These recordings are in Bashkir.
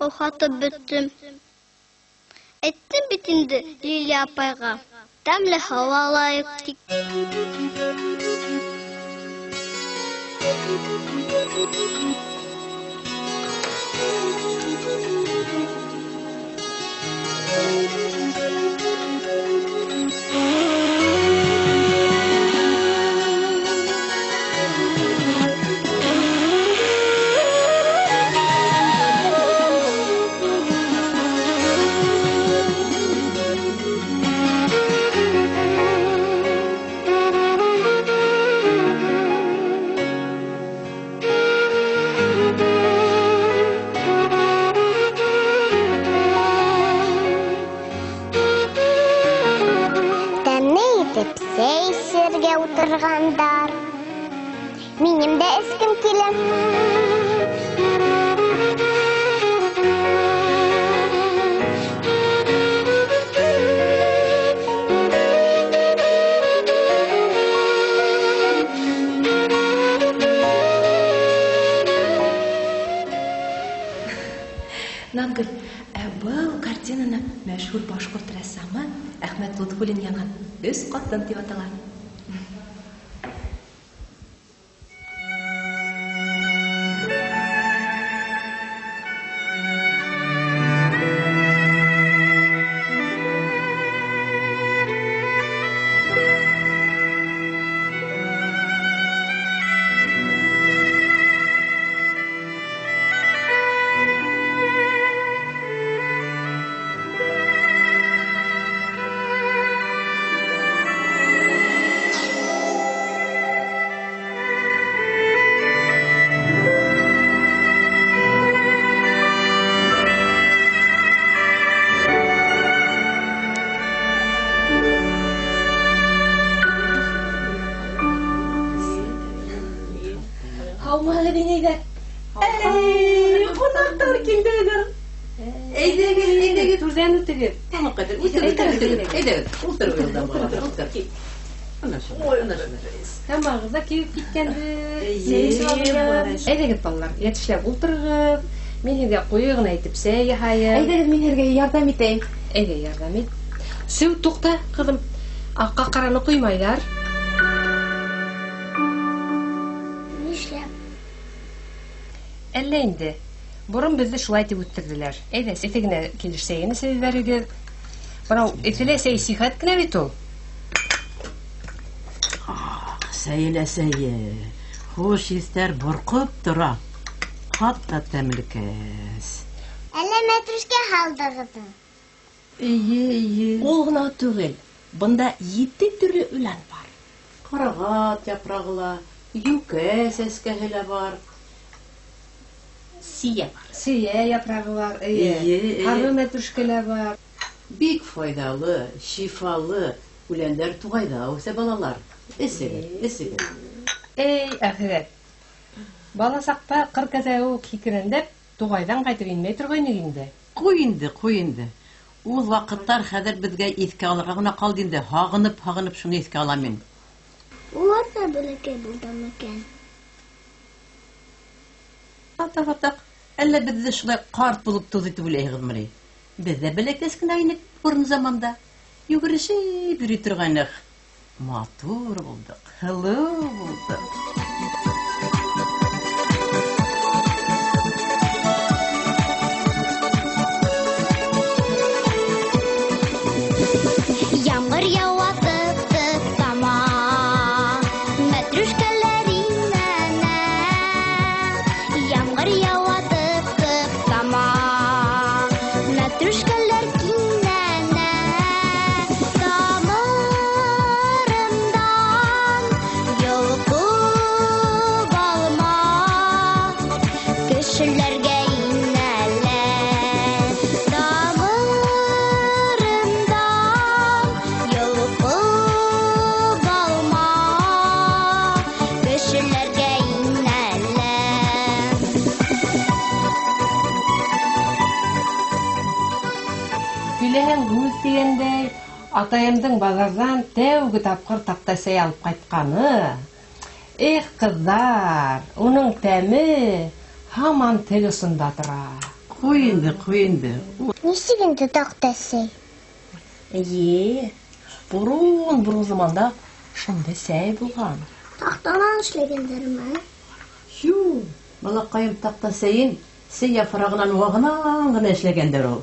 Һыуһатып бөттөм. Әйттем бит инде Лилия апайға. Тәмле һыу алайыҡ тип. Тәмле итеп сәй эсергә ултырғандар. Минең дә эскем килә. Назгөл, ә был картинаны мәшһүр башҡорт рәссамы Әхмәт Лотфуллин яҙған «Өс ҡатын» тип атала. Һаумыһығыҙ, инәйҙәр. Эй, ҡунаҡтар килде. Әйҙәгеҙ, әйҙәгеҙ. Түрҙән үтегеҙ. Ҡадир, үтегеҙ, үтегеҙ. Әйҙәгеҙ, ултыр юлдан балалар, ултыр. Ана шул, ана шул. Тамағығыҙ ҙа кибеп киткәндер. Эйе, Сәй эсеп алығыҙ. бар. Әйҙәгеҙ, балалар, йәтешләп ултырығыҙ. Мин һеҙгә ҡуйы ғына итеп сәй яһайым. Әйҙәгеҙ, мин һеҙгә ярҙам итәйем. Әйҙә, ярҙам ит. Сү, туҡта, ҡыҙым. Аҡҡа ҡараны ҡуймайҙар. Нишләп? Әллә инде. Борон беҙҙе шулай тип үҫтерҙеләр. Әйҙә, эҫе генә килеш сәйен эсеп ебәрегеҙ. Бынау эҫелә сәй сихәт кенә бит ул. Ах, сәйе лә сәйе. Хуш еҫтәр борҡоп тора. Хатта тәмлекәс. Әллә мәтрүшкә һалдығыҙмы? Эйе, эйе. Ул ғына түгел. Бында 7 төрлө үлән бар. Ҡарағат япрағы ла, йүкә сәскәһе лә бар. Сейә бар. Сейә япрағы бар, эйе. Эйе, эйе. Һары мәтрүшкә лә бар. Бик файҙалы, шифалы үләндәр туғайҙа үҫә, балалар. Эсегеҙ, эсегеҙ. Эй, әхирәт. Бала саҡта ҡыр кәзәһе үк һикерәндәп туғайҙан ҡайтып инмәй торғайны инде. Ҡуй инде, ҡуй инде. Ул ваҡыттар хәҙер беҙгә иҫкә алырға ғына ҡалды инде. Һағынып, һағынып шуны иҫкә алам мин. Улар ҙа бәләкәй булдымы икән? Атаҡ, атаҡ. Әллә беҙҙе шулай ҡарт булып тыуҙы тип уйлайһығыҙмы ни? Беҙ ҙә бәләкәс кенә инек борон заманда. Йүгерешеп йөрөй торғайныҡ. Матур булдыҡ, һылыу булдыҡ. Ямғыр яуа, тып-тып тама, мәтрүшкәләр инәнә. Ямғыр яуа, тып-тып тама, мәтрүшкәләр кинәнә. Тамырымдан йолҡоп алма, кешеләргә инәләр. Тамырымдан йолҡоп алма, кешеләргә инәләр. Һөйләһәң һүҙ тигәндәй, атайымдың баҙарҙан тәүге тапҡыр таҡта сәй алып ҡайтҡаны. Эх, ҡыҙҙар, уның тәме һаман тел осонда тора. Ҡуй инде, ҡуй инде. Нисек инде таҡта сәй? Эйе, борон-борон заманда шундай сәй булған. Таҡтанан эшләгәндәрме? Юҡ, балаҡайым, таҡта сәйен сәй яфрағынан вағынан ғына эшләгәндәр ул.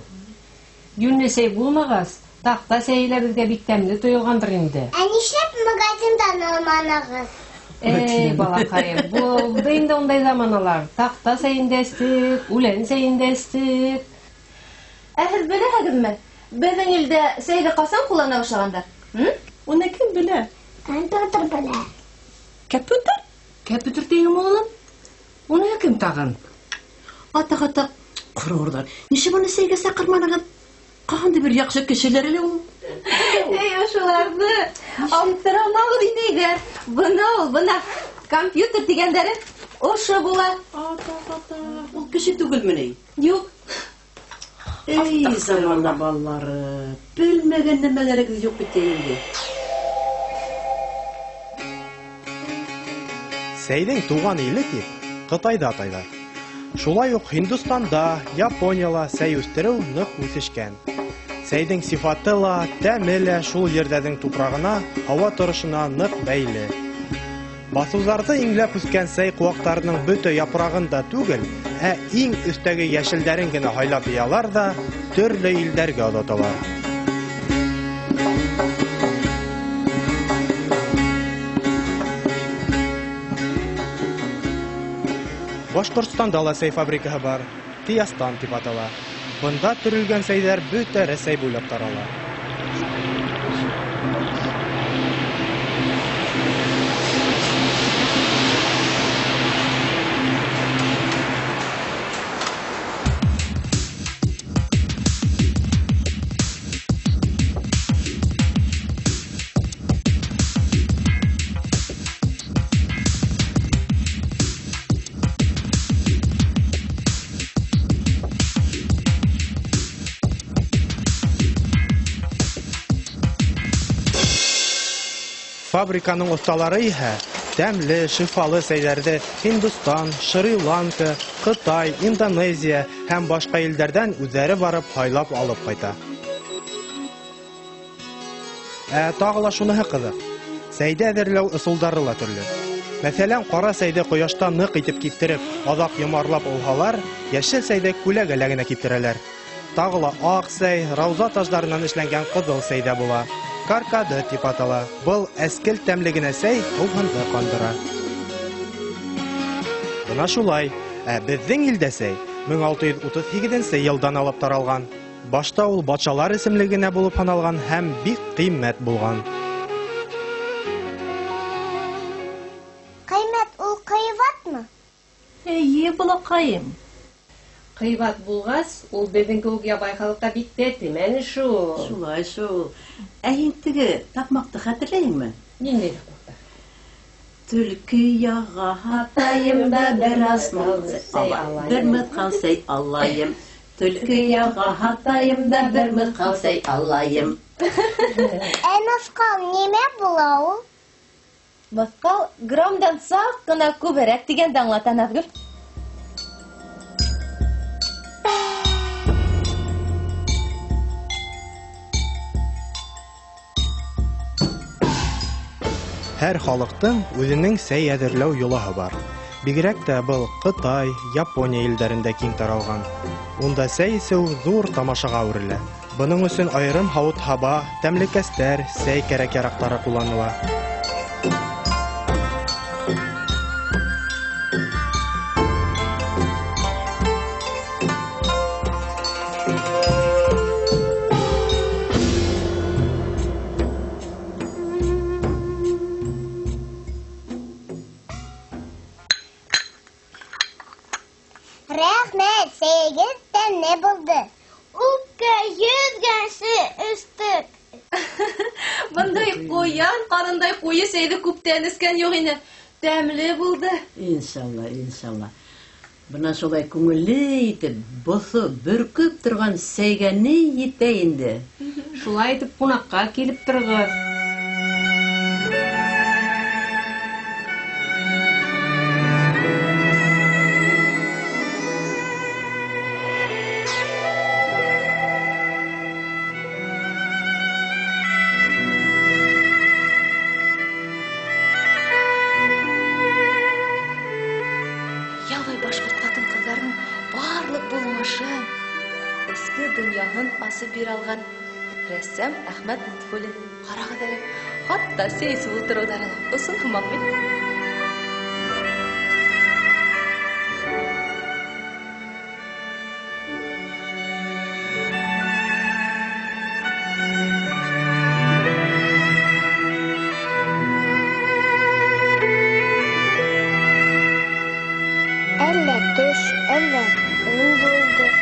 Йүнле сәй булмағас, таҡта сәйе лә беҙгә бик тәмле тойолғандыр инде. Ә нишләп магазиндан алманығыҙ? Эй, балаҡайым, булды инде ундай заманалар. Таҡта сәйен дә эстек, үлән сәйен дә эстек. Ә һеҙ беләһегеҙме? Беҙҙең илдә сәйҙе ҡасан ҡуллана башлағандар? Уны кем белә? Компьютер белә. Компьютер? Компьютер тием улым. Уны кем тағын? Атаҡ-атаҡ, ҡороғорҙар. Нисек уны сәйгә саҡырманығыҙ? Ҡандай бер яҡшы кешеләр әле ул. Эй, ошоларҙы аптырамағыҙ, инәйҙәр. Бына ул, бына компьютер тигәндәре ошо була. Атаҡ-атаҡ, ул кеше түгелме ни? Юҡ. Эй, замана балалары, белмәгән нәмәләрегеҙ юҡ бит инде. Сәйҙең тыуған иле тип Ҡытайҙа атайҙар. Шулай уҡ Һиндостанда, Японияла сәй үҫтереү ныҡ үҫешкән. Сәйҙең сифаты ла, тәме лә шул ерҙәрҙең тупрағына, һауа торошона ныҡ бәйле. Баҫыуҙарҙы иңләп үҫкән сәй ҡыуаҡтарының бөтә япрағын да түгел, ә иң өҫтәге йәшелдәрен генә һайлап йыялар ҙа төрлө илдәргә оҙаталар. Башҡортостанда ла сәй фабрикаһы бар, Тиястан тип атала. Бында төрөлгән сәйҙәр бөтә Рәсәй буйлап тарала. Фабриканың оҫталары иһә тәмле, шифалы сәйҙәрҙе Һиндостан, Шри-Ланка, Ҡытай, Индонезия һәм башҡа илдәрҙән үҙҙәре барып һайлап алып ҡайта. Ә тағы ла шуныһы ҡыҙыҡ: сәйҙе әҙерләү ысулдары ла төрлө. Мәҫәлән, ҡара сәйҙе ҡояшта ныҡ итеп киптереп, аҙаҡ йомарлап алһалар, йәшел сәйҙе күләгәлә генә киптерәләр. Тағы ла аҡ сәй, рауза таждарынан эшләнгән ҡыҙыл сәй ҙә була. Каркады тип атала. Был әскел тәмле генә сәй һыуһынды ҡандыра. Бына шулай. Ә беҙҙең илдә сәй 1638 йылдан алып таралған. Башта ул батшалар исемлегенә булып һаналған һәм бик ҡиммәт булған. Ҡиммәт ул ҡыйбатмы? Эйе, балаҡайым. Ҡыйбат булғас, ул беҙҙең кеүек ябай халыҡҡа бик тәтемәне шул. Шулай шул. Ә һин теге таҡмаҡты хәтерләйһеңме? Ниндәй таҡмаҡты? Төлкө яға һатайым да бер сәй алайым. Бер мыҫҡал сәй алайым. Төлкө яға һатайым да бер мыҫҡал сәй алайым. Ә мыҫҡал нимә була ул? Мыҫҡал граммдан саҡ ҡына күберәк тигәнде аңлата, Наҙгөл. Һәр халыҡтың үҙенең сәй әҙерләү йолаһы бар. Бигерәк тә был Ҡытай, Япония илдәрендә киң таралған. Унда сәй эсеү ҙур тамашаға әүерелә. Бының өсөн айырым һауыт-һаба, тәмлекәстәр, сәй кәрәк-яраҡтары ҡулланыла. Рәхмәт, сәйегеҙ тәмле булды. Үпкә йөҙгәнсе эстек. Бындай ҡуян ҡанындай ҡуйы сәйҙе күптән эскән юҡ ине. Тәмле булды. Иншалла, иншалла. Бына шулай күңелле итеп, боҫоп, бөркөп торған сәйгә ни етә инде? Шулай итеп ҡунаҡҡа килеп тороғоҙ. донъяһын асып бирә алған рәссам Әхмәт Лотфуллин. Ҡарағыҙ әле, хатта сәй эсеп ултырыуҙары ла осон һымаҡ бит. Әллә төш, әллә өн булды.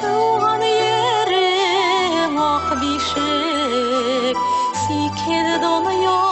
Туған ерің ақ бишік, сикеді донъя.